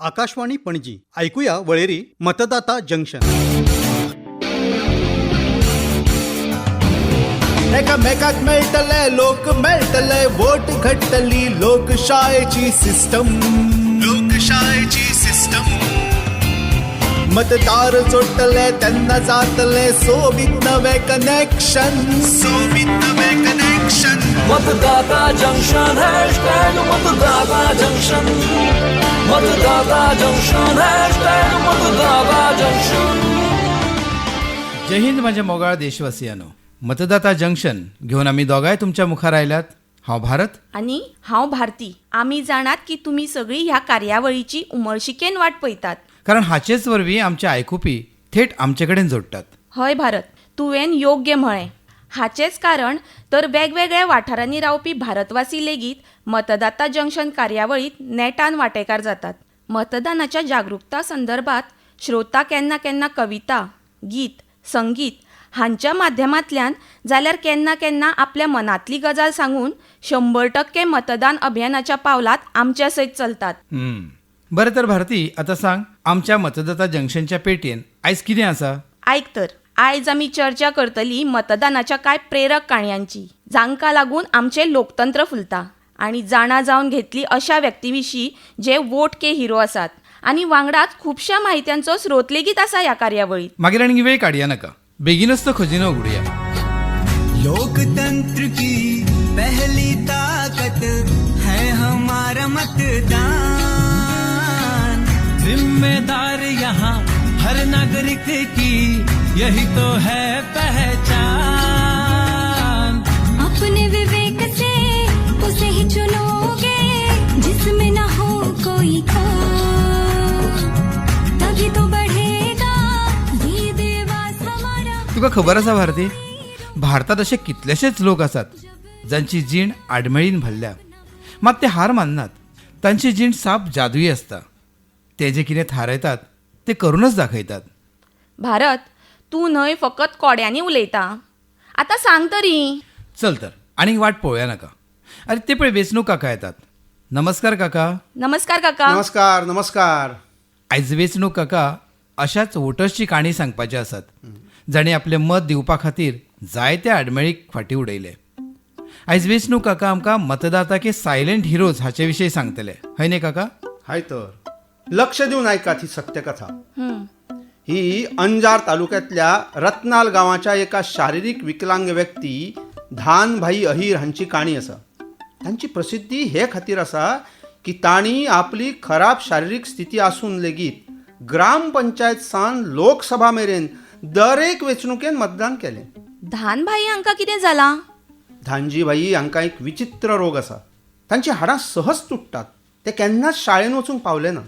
आकाशवाणी पणजी. ऐकूया वळेरी मतदाता जंक्शन. एकामेकाक मेळटले, लोक मेळटले, वोट घडटली लोकशायेची सिस्टम, लोकशायेची सिस्टम. मतदार जोडटले तेन्ना जातले सोबीत नवे कनेक्शन, सोबीत नवे कनेक्शन. मतदाता जंक्शन, हॅशटॅग मतदाता जंक्शन. मतदाता जंक्शन, हॅशटॅग मतदाता जंक्शन. जय हिंद माझ्या मोगाळ देशवासियांनो. मतदाता जंक्शन घेवन आमी दोगांय तुमच्या मुखार आयल्यात. हांव भारत. आनी हांव भारती. आमी जाणात की तुमी सगळीं ह्या कार्यावळीची उमळशिकेन वाट पळयतात. कारण हाचेच वरवीं आमचे आयकुपी थेट आमचे कडेन जोडटात. हय भारत, तुवें योग्य म्हळें. हाचेंच कारण तर वेगवेगळ्या वाठारांनी रावपी भारतवासी लेगीत मतदाता जंक्शन कार्यावळींत नेटान वांटेकार जातात. मतदानाच्या जागृकता संदर्भात श्रोता केन्ना केन्ना कविता, गीत, संगीत हांच्या माध्यमांतल्यान जाल्यार केन्ना केन्ना आपल्या मनांतली गजाल सांगून 100% मतदान अभियानाच्या पावलांत आमच्या सयत चलतात. बरें तर भारती, आतां सांग, आमच्या मतदाता जंक्शनच्या पेटयेन आयज कितें आसा? आयक तर, आयज आमी चर्चा करतली मतदानाच्या कांय प्रेरक काणयांची, जांकां लागून आमचें लोकतंत्र फुलता, आनी जाणा जावन घेतली अशा व्यक्ती विशीं जे वोट के हिरो आसात, आनी वांगडाच खुबश्या माहित्यांचो स्रोत लेगीत आसा ह्या कार्यावळींत. मागीर आनीक वेळ काडया नाका, बेगीनच तो खजिनो उगडुया. लोकतंत्र की पहली ताकत है हमारा मतदान. जिम्मेदार यहाँ हर नागरिक की, यही तो है पहचान. अपने विवेक से उसे ही चुनोगे जिसमें न हो कोई खोट, तभी तो बढ़ेगा ये देवास हमारा. तुका खबर आसा भारती, भारतात असे कितलेशेच लोक आसात जांची जीण आडमेळीन भरल्या, मात ते हार माननात. तांची जीण साप जादुई आसता. ते जे कितें थारायतात ते करूनच दाखयतात. भारत, तूं न्हय फकत कोड्यांनी उलयता. आतां सांग तरी. चल तर, आनीक वाट पळोवया नाका. अरे, ते पळय, वेंचणूक काका येतात. नमस्कार काका. नमस्कार काका. नमस्कार, नमस्कार. आयज वेंचणूक काका अशाच वोटर्सची काणी सांगपाची आसात, जांणी आपलें मत दिवपा खातीर जायते आडमेळीक फाटीं उडयले. आयज वेंचणूक काका आमकां मतदाता के सायलंट हिरोज हाचे विशीं सांगतले, हय न्ही काका? हाय तर, लक्ष दिवन आयकात ही सत्यकथा. ही अंजार तालुक्यातल्या रत्नाल गांवाच्या एका शारिरीक विकलांग व्यक्ती धानभाई अहीर हांची काणी आसा. तांची प्रसिद्धी हे खातीर आसा की तांणी आपली खराब शारिरीक स्थिती आसून लेगीत ग्रामपंचायत सावन लोकसभा मेरेन दरेक वेंचणुकेन मतदान केलें. धानभाई हांकां कितें जालां? धानजीभाई हांकां एक विचित्र रोग आसा. तांची हाडां सहज तुट्टात. ते केन्नाच शाळेन वचूंक पावले ना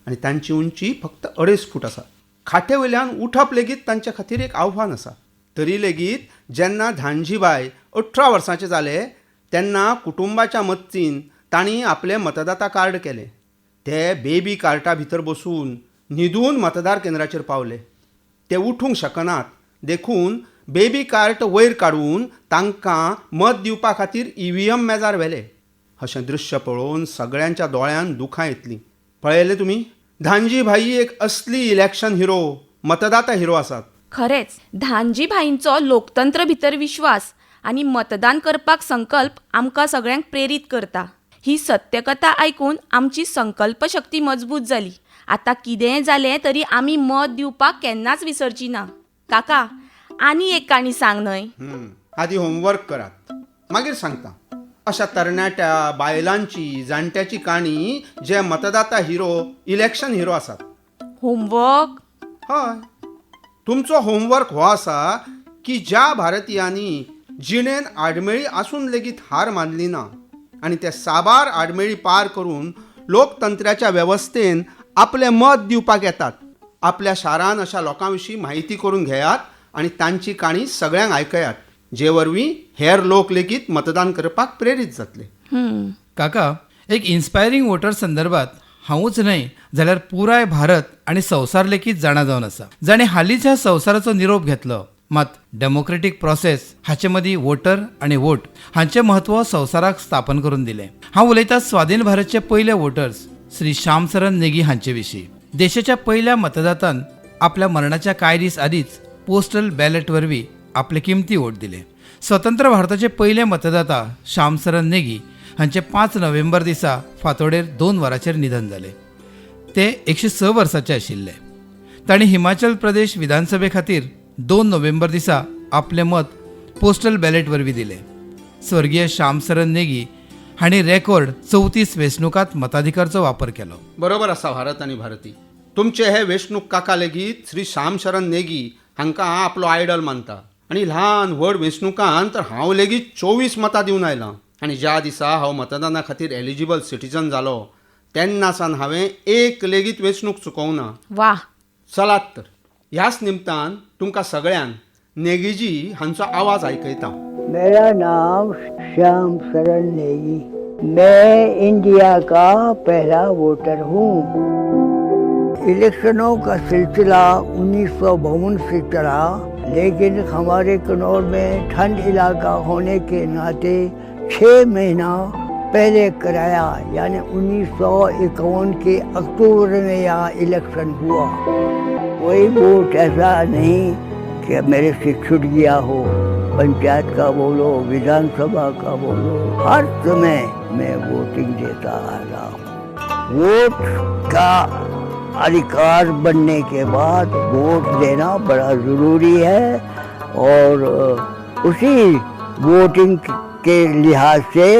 आनी तांची उंची फक्त 2.5 फूट आसा. खाटे वयल्यान उठप लेगीत तांचे खातीर एक आव्हान आसा. तरी लेगीत जेन्ना धानजीबाय 18 वर्सांचे जाले तेन्ना कुटुंबाच्या मदतीन तांणी आपलें मतदाता कार्ड केलें. ते बेबी कार्टा भितर बसून न्हिदून मतदार केंद्राचेर पावले. ते उठूंक शकनात देखून बेबी कार्ट वयर काडून तांकां मत दिवपा खातीर ईव्हीएम मेजार व्हेले. अशें दृश्य पळोवन सगळ्यांच्या दोळ्यान दुखां येतलीं. पळयलें तुमी, धानजी भाई एक असली इलेक्शन हिरो, मतदाता हिरो आसात. खरेंच, धानजीभाईंचो लोकतंत्र भितर विश्वास आनी मतदान करपाक संकल्प आमकां सगळ्यांक प्रेरीत करता. ही सत्यकथा आयकून आमची संकल्प शक्ती मजबूत जाली. आतां कितेंय जालें तरी आमी मत दिवपाक केन्नाच विसरची ना. काका, आनी एक काणी सांग न्हय. आदी होमवर्क करात, मागीर सांगता. अशा तरणाट्या बायलांची, जाणट्याची काणी जे मतदाता हिरो, इलेक्शन हिरो आसात. होमवर्क? हय, तुमचो होमवर्क हो आसा की ज्या भारतीयांनी जिणेन आडमेळी आसून लेगीत हार मानली ना आनी ते साबार आडमेळी पार करून लोकतंत्राच्या वेवस्थेन आपलें मत दिवपाक येतात, आपल्या शारान अशा लोकां विशीं म्हायती करून घेयात आनी तांची काणी सगळ्यांक आयकयात, जे वरवीं हेर लोक लेगीत मतदान करपाक प्रेरीत जातले. काका, एक इन्स्पायरींग वोटर संदर्भात हांवूच न्हय जाल्यार पुराय भारत आनी संवसार लेगीत जाणा जावन आसा, जाणें हालींच ह्या संवसाराचो निरोप घेतलो. मात डेमोक्रेटीक प्रोसेस हाचे मदीं वोटर आनी वोट हांचें म्हत्व संवसाराक स्थापन करून दिलें. हांव उलयतां स्वाधीन भारतचे पयले वोटर्स श्री श्यामसरन नेगी हांचे विशीं. देशाच्या पयल्या मतदातान आपल्या मरणाच्या कांय दीस आदींच पोस्टल बॅलेट वरवीं आपले किमती वोट दिले. स्वतंत्र भारताचे पयले मतदाता श्यामसरन नेगी हांचे 5 नोव्हेंबर दिसा फांतोडेर 2 वरांचेर निधन जालें. ते 106 वर्साचे आशिल्ले. तांणी हिमाचल प्रदेश विधानसभे खातीर 2 नोव्हेंबर दिसा आपलें मत पोस्टल बॅलेट वरवीं दिलें. स्वर्गीय श्यामसरन नेगी हांणी रेकॉर्ड 34 वेंचणुकांत मताधिकारचो वापर केलो. बरोबर आसा भारत आनी भारती. तुमचे हे वेंचणूक काका लेगीत श्री श्यामशरण नेगी हांकां आपलो आयडल मानता आनी ल्हान व्हड वेंचणुकान तर हांव लेगीत 24 मतां दिवन आयलां. आनी ज्या दिसा हांव मतदाना खातीर एलिजिबल सिटीजन जालो तेन्ना सावन हांवें एक लेगीत वेंचणूक चुकोवना. वा! चलात तर ह्याच निमतान तुमकां सगळ्यांक नेगीजी हांचो आवाज आयकयता. मेरा नाम श्याम शरण नेगी. मैं इंडिया का पहला वोटर हूँ. इलेक्शनों का सिलसिला 1952 से चला, लेकिन हमारे कन्नौज में ठंड इलाका होने के नाते 6 महीना पहले कराया, यानी 1951 के अक्टूबर में यहाँ इलेक्शन हुआ. कोई वोट ऐसा नहीं कि मेरे से छूट गया हो. पंचायत का बोलो, विधानसभा का बोलो, हर समय मैं वोटिंग देता आ रहा हूँ. वोट का अधिकार बनने के बाद वोट देना बड़ा ज़रूरी है और उसी वोटिंग के लिहाज से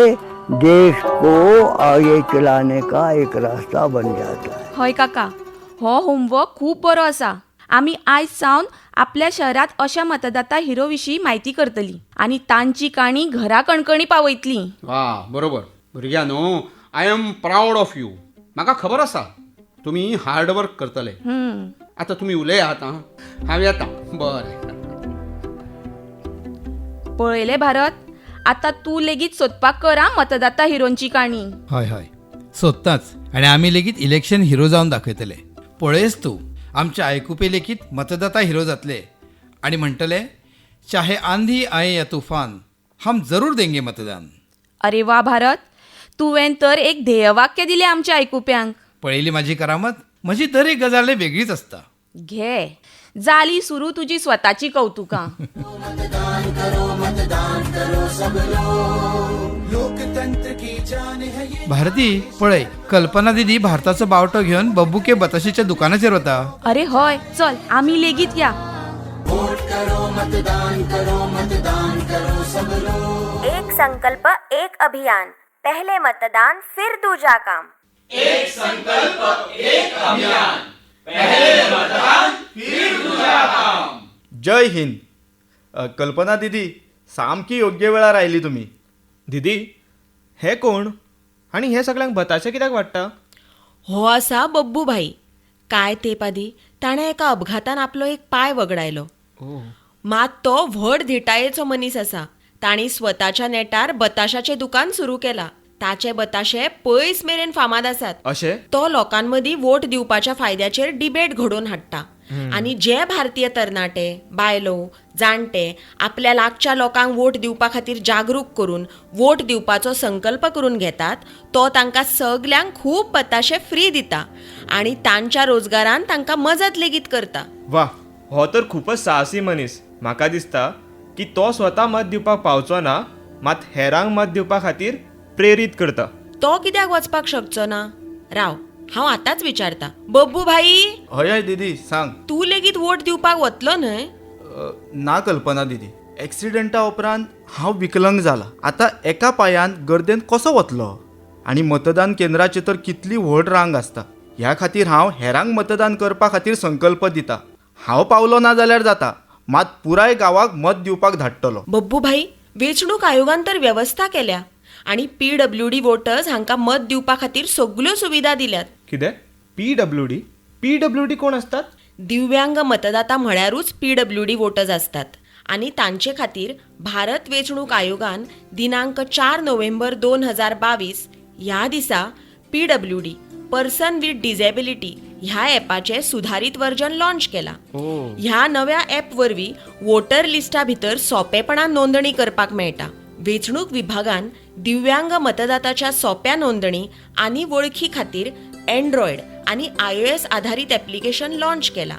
देश को आगे चलाने का एक रास्ता बन जाता है. हय काका, हो होमवर्क खूब बरो आसा. आमी आयज सावन आपल्या शहरात अशा मतदाता हिरो विशीं म्हायती करतली आनी तांची काणी घरा कणकणी पावयतली. वा, बरोबर. भुरग्यांनो, I am proud of you. म्हाका खबर आसा तुमी हार्डवर्क करतले. आतां तुमी उलयात, हांव येता. बरें. पळयलें भारत, आतां तूं लेगीत सोदपाक कर मतदाता हिरोंची काणी. हय हय, सोदताच. आनी आमी लेगीत इलेक्शन हिरो जावन दाखयतले. पळयस तूं, आमचे आयकुपी लेगीत मतदाता हिरो जातले आनी म्हणटले, चाहे आंधी आये या तुफान, हम जरूर देंगे मतदान. अरे वा भारत, तुवें तर एक ध्येयवाक्य दिलें आमच्या आयकुप्यांक. पळयली माझी करामत? म्हजी दर एक गजाल वेगळीच आसता. घे, जाली सुरू तुजी स्वताची कौतुकां. भारती, पळय, कल्पना दिदी भारताचो बावटो घेवन बब्बू के बताशीच्या दुकानाचेर वता. अरे हय, चल आमी लेगीत या. एक संकल्प एक अभियान, पहले मतदान फिर दूजा काम. एक संकल्प एक अभियान, पहले मतदान फिर दूजा काम. जय हिंद. कल्पना दिदी, सामकी योग्य वेळार आयली तुमी. दिदी, हे कोण आनी हे सगळ्यांक बताशे कित्याक वाडटा? हो आसा बब्बू भाई. कांय तेंप आदीं ताणें एका अपघातान आपलो एक पांय वगडायलो. मात तो व्हड धिटायेचो मनीस आसा. तांणी स्वताच्या नेटार बताशाचें दुकान सुरू केलां. ताचे बताशे पयस मेरेन फामाद आसात. अशें? तो लोकांमदीं वोट दिवपाच्या फायद्याचेर डिबेट घडोवन हाडटा आनी जे भारतीय तरणाटे, बायलो, जाणटे आपल्या लागच्या लोकांक वोट दिवपा खातीर जागरूक करून वोट दिवपाचो संकल्प करून घेतात, तो तांकां सगल्यांक खूब बताशे फ्री दिता आनी तांच्या रोजगारान तांकां मजत लेगीत करता. वा, हो तर खूपच साहसी मनीस. म्हाका दिसता की तो स्वता मत दिवपाक पावचो ना, मात हेरांक मत दिवपा खातीर प्रेरीत करता. तो कित्याक वचपाक शकचो ना? राव, हांव आतांच विचारता. बब्बू भाई. हय हय दिदी, सांग. तूं लेगीत वोट दिवपाक वतलो न्हय? ना कल्पना दिदी, एक्सिडंटा उपरांत हांव विकलंग जाला. आतां एका पांयान गर्देन कसो वतलो? आनी मतदान केंद्राचेर तर कितली व्हड रांग आसता. ह्या खातीर हांव हेरांक मतदान करपा खातीर संकल्प दिता. हांव पावलो ना जाल्यार जाता, मात पुराय गांवाक मत दिवपाक धाडटलो. बब्बू भाई, वेंचणूक आयोगान तर वेवस्था केल्या आनी PWD voters हांकां मत दिवपा खातीर सगल्यो सुविधा दिल्यात. कितें? PWD? PWD कोण आसतात? दिव्यांग मतदाता म्हळ्यारूच PWD voters आसतात आनी तांचे खातीर भारत वेंचणूक आयोगान दिनांक 4 नोव्हेंबर 2022 ह्या दिसा PWD person with disability ह्या ॲपाचें सुधारीत वर्जन लॉन्च केला. ह्या नव्या ॲप वरवीं वोटर लिस्टा भितर सोंपेपणान नोंदणी करपाक मेळटा. वेंचणूक विभागान दिव्यांग मतदाताच्या सोंप्या नोंदणी आनी वळखी खातीर एन्ड्रॉयड आनी आयओएस आधारीत एप्लिकेशन लॉन्च केला.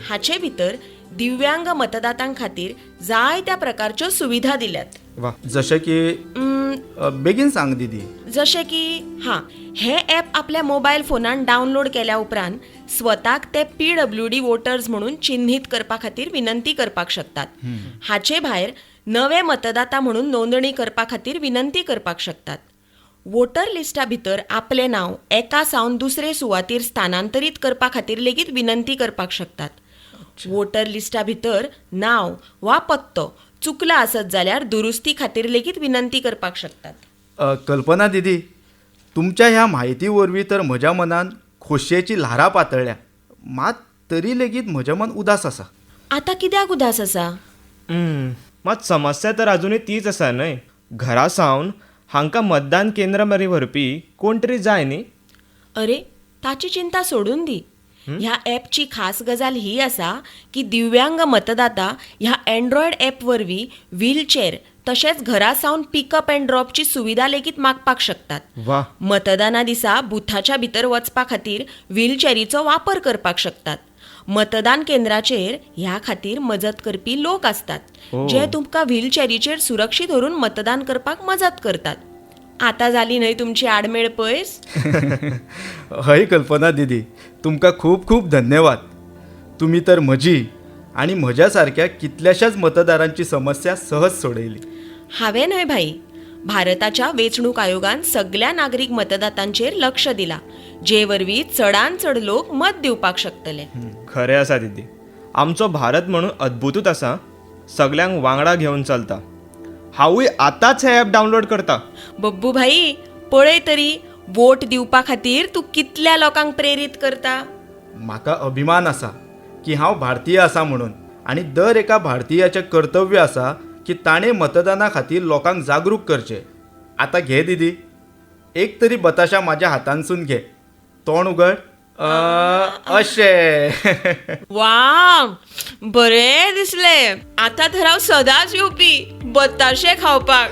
हाचे भितर दिव्यांग मतदातां खातीर जायत्या प्रकारच्यो सुविधा दिल्यात. वा, जशें की? बेगीन सांग दीदी. जशें की हां, हे ॲप आपल्या मोबायल फोनान डावनलोड केल्या उपरांत स्वताक ते पीडब्ल्यूडी वोटर्स म्हणून चिन्हीत करपा खातीर विनंती करपाक शकतात. हाचे भायर नवे मतदाता म्हणून नोंदणी करपा खातीर विनंती करपाक शकतात. वोटर लिस्टा भितर आपलें नांव एका सावन दुसरे सुवातीर स्थानांतरीत करपा खातीर लेगीत विनंती करपाक शकतात. वोटर लिस्टा भितर नांव वा पत्तो चुकला आसत जाल्यार दुरुस्ती खातीर लेगीत विनंती करपाक शकतात. कल्पना दीदी, तुमच्या ह्या म्हायती वरवीं तर म्हज्या मनान खोशयेची ल्हारां पातळ्ळ्या. मात तरी लेगीत म्हजें मन उदास आसा. आतां कित्याक उदास आसा? मात समस्या तर आजुनूय तीच आसा न्हय? घरा सावन हांकां मतदान केंद्र मेरेन व्हरपी कोण तरी जाय न्ही? अरे, ताची चिंता सोडून दी. ह्या ॲपची खास गजाल ही आसा की दिव्यांग मतदाता ह्या एन्ड्रॉयड ॲप वरवीं व्हीलचेर तशेंच घरा सावन पिकअप अँड ड्रॉपची सुविधा लेगीत मागपाक शकतात. वा. मतदाना दिसा बुथाच्या भितर वचपा खातीर व्हीलचेरीचो वापर करपाक शकतात. मतदान केंद्राचेर ह्या खातीर मजत करपी लोक आसतात, जे तुमकां व्हीलचेरीचेर सुरक्षीत धरून मतदान करपाक मजत करतात. आतां जाली न्हय तुमची आडमेळ पयस? हय कल्पना दीदी, तुमकां खूब खूब धन्यवाद. तुमी तर म्हजी आनी म्हज्या सारक्या कितल्याशाच मतदारांची समस्या सहज सोडयली. हांवें न्हय भाई, भारताच्या वेंचणूक आयोगान सगल्या नागरीक मतदातांचेर लक्ष दिला, जे वरवीं चडान चड लोक मत दिवपाक शकतले. खरें आसा दीदी, आमचो भारत म्हणून अद्भुतूच आसा, सगल्यांक वांगडा घेवन चलता. हांवूय आतांच हें ॲप डावनलोड करता. बब्बू भाई, पळय तरी वोट दिवपा खातीर तूं कितल्या लोकांक प्रेरीत करता. म्हाका अभिमान आसा की हांव भारतीय आसा म्हणून, आनी दर एका भारतीयाचें कर्तव्य आसा की ताणें मतदाना खातीर लोकांक जागरूक करचें. आतां घे दीदी, एक तरी बताशा म्हाज्या हातांसून घे. तोंड उगड. अशें. वा, बरें दिसलें. आतां तर हांव सदांच येवपी बताशे खावपाक.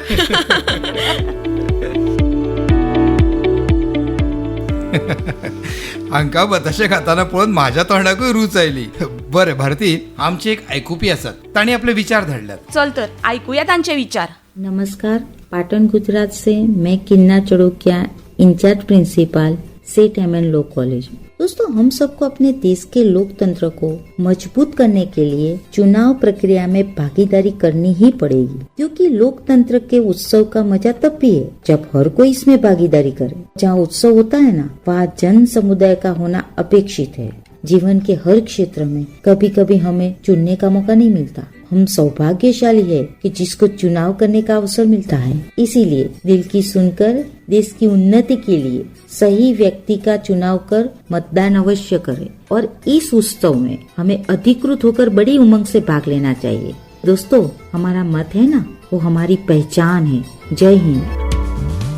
हांकां बताशे खाताना पळोवन म्हाज्या तोंडाकूय रूच आयली. बरें भारती, आमचे एक आयकुपी आसात, तांणी आपले विचार धाडल्यात. चल तर आयकुया तांचे विचार. नमस्कार, पाटण गुजरात से मैं Kinna Chadukiya, incharge principal, Seth M N law college. दोस्तों, हम सबको अपने देश के लोकतंत्र को मजबूत करने के लिए चुनाव प्रक्रिया में भागीदारी करनी ही पड़ेगी, क्योंकि लोकतंत्र के उत्सव का मजा तब भी है जब हर कोई इसमें भागीदारी करे। जहाँ उत्सव होता है ना, वहाँ जन समुदाय का होना अपेक्षित है। जीवन के हर क्षेत्र में कभी कभी हमें चुनने का मौका नहीं मिलता। हम सौभाग्यशाली है कि जिसको चुनाव करने का अवसर मिलता है। इसीलिए दिल की सुनकर देश की उन्नति के लिए सही व्यक्ति का चुनाव कर मतदान अवश्य करें और इस उत्सव में हमें अधिकृत होकर बड़ी उमंग से भाग लेना चाहिए। दोस्तों, हमारा मत है ना, वो हमारी पहचान है। जय हिंद।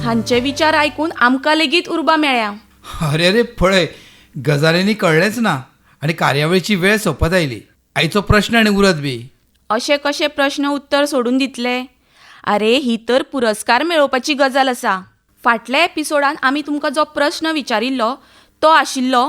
हांचे विचार आयकून आमकां लेगीत उर्बा मेळ्ळ्या. अरे अरे, पळय गजालींनी कळ्ळेंच ना आनी कार्यावळीची वेळ सोंपत आयली. आयचो प्रश्न आनी उरत बी अशे कशे प्रश्न उत्तर सोडून दितले? अरे, ही तर पुरस्कार मेळोवपाची गजाल आसा. फाटल्या एपिसोडान आमी तुमकां जो प्रश्न विचारिल्लो तो आशिल्लो,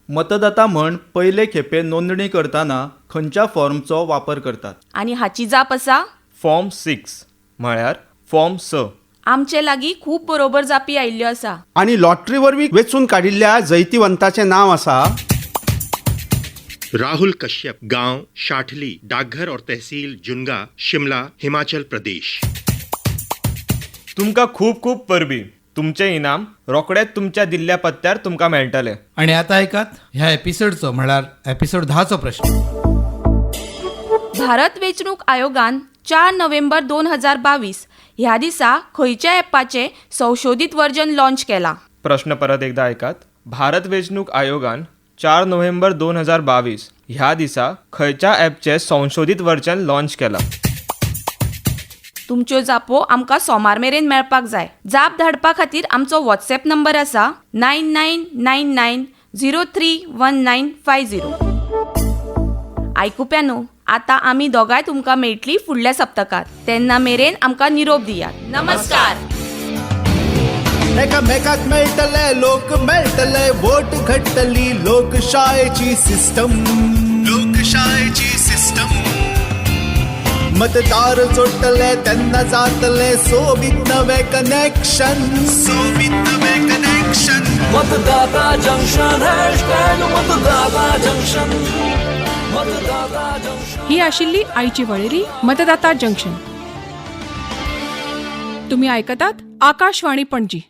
मतदाता म्हण पयले खेपे नोंदणी करतना खंयच्या फॉर्मचो वापर करतात? आनी हाची जाप आसा फॉर्म 6 म्हळ्यार फॉर्म 6. आमचे लागीं खूब बरोबर जापी आयिल्ल्यो आसा. आनी लॉटरी वरवीं वेंचून काडिल्ल्या जैतिवंताचें नांव आसा राहुल कश्यप, गांव शाठली, डाकघर और तहसील जुनगा, शिमला, हिमाचल प्रदेश. तुमकां खूब खूब परबीं. तुमचें इनाम रोखडेंच तुमच्या दिल्ल्या पत्त्यार तुमकां मेळटलें. आनी आतां आयकात ह्या एपिसोडचो म्हळ्यार एपिसोड 10चो प्रश्न. भारत वेंचणूक आयोगान 4 नोव्हेंबर 2022 ह्या दिसा खंयच्या ॲपाचें संशोधीत वर्जन लॉन्च केला? प्रश्न परत एकदा आयकात. भारत वेंचणूक आयोगान 4 नोव्हेंबर 2022 ह्या दिसा खंयच्या ॲपचें संशोधीत वर्जन लॉन्च केला? तुमच्यो जापो आमकां सोमार मेरेन मेळपाक जाय. जाप धाडपा खातीर आमचो व्हॉट्सएप नंबर आसा 9999 031950. आयकुप्यानो, आतां आमी दोगांय तुमकां मेळटली फुडल्या सप्तकांत. तेन्ना मेरेन आमकां निरोप दियात. नमस्कार. एकामेकाक मेळटले, लोक मेळटले, वोट घडटली लोकशायेची सिस्टम, लोकशायेची सिस्टम. मतदार जोडटले तेन्ना जातले सोबीत नवे कनेक्शन, सोबीत नवे कनेक्शन. मतदाता जंक्शन, हॅशटॅग मतदाता जंक्शन, मतदाता जंक्शन. ही आशिल्ली आयची वळेरी मतदाता जंक्शन. तुम्ही आयकतात आकाशवाणी पणजी.